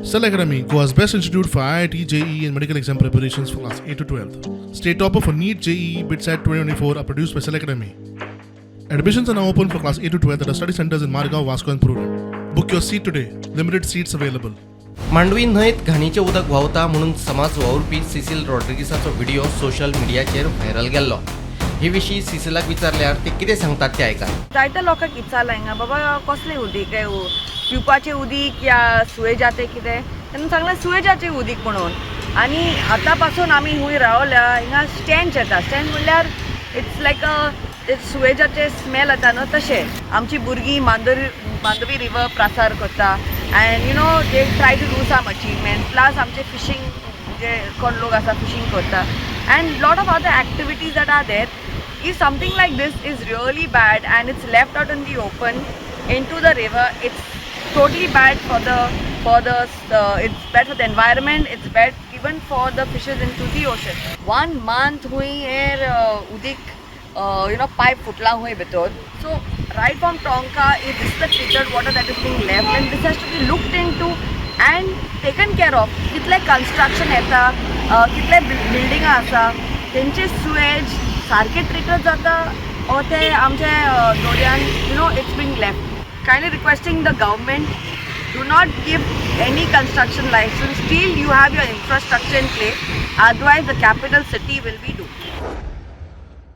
Cell Academy, Goa's best institute for IIT, JEE, and medical exam preparations for class 8 to 12. State topper for NEET, JEE, BITSAT 2024 are produced by Cell Academy. Admissions are now open for class 8 to 12 at our study centers in Margao, Vasco, and Prudent. Book your seat today. Limited seats available. Mandovi न्हंयत घाणीचें उदक व्हांवता म्हणून समाज वावुरपी सिसील रॉड्रिगीसाचो video social मिडियाचेर viral गेल्लो. हे विशीं सिसिलाक विचारल्यार ते कितें सांगतात ते आयकात. जायत्या लोकांक विचारलां हिंगा, बाबा कसलें उदीक हें, पिवपाचें उदीक या सुवेजाचें कितें? तेन्ना सांगलें सुवेजाचें उदीक म्हणून. आनी आतां पासून आमी हूंय रावल्या, हिंगा स्टँच येता. स्टँच म्हणल्यार it's like अ ते सुवेजाचें स्मेल येता न्हू तशें. आमची भुरगीं मांडवी रिवर प्रासार करता and they try to do some achievement, plus आमचे फिशींग जे कोण लोक आसा फिशींग करता and lot of other activities that are there. If something like this is really bad and it's left out in the open into the river, it's totally bad for the it's bad for the environment, it's bad even for the fishes into the ocean. One month हुई हेर उदीक pipe फुटला हुंय भितर. So right from Tonka, if this is the treated water that is being left, and this has to be looked into and taken care of. कितले construction येता, कितले बिल्डिंगां आसा, तेंचे सुएज सारकें ट्रिटेड जाता or ते आमचे दर्यान it's being left. Kindly requesting the government, do not give any construction license till you have your infrastructure in place, otherwise the capital city will be doomed.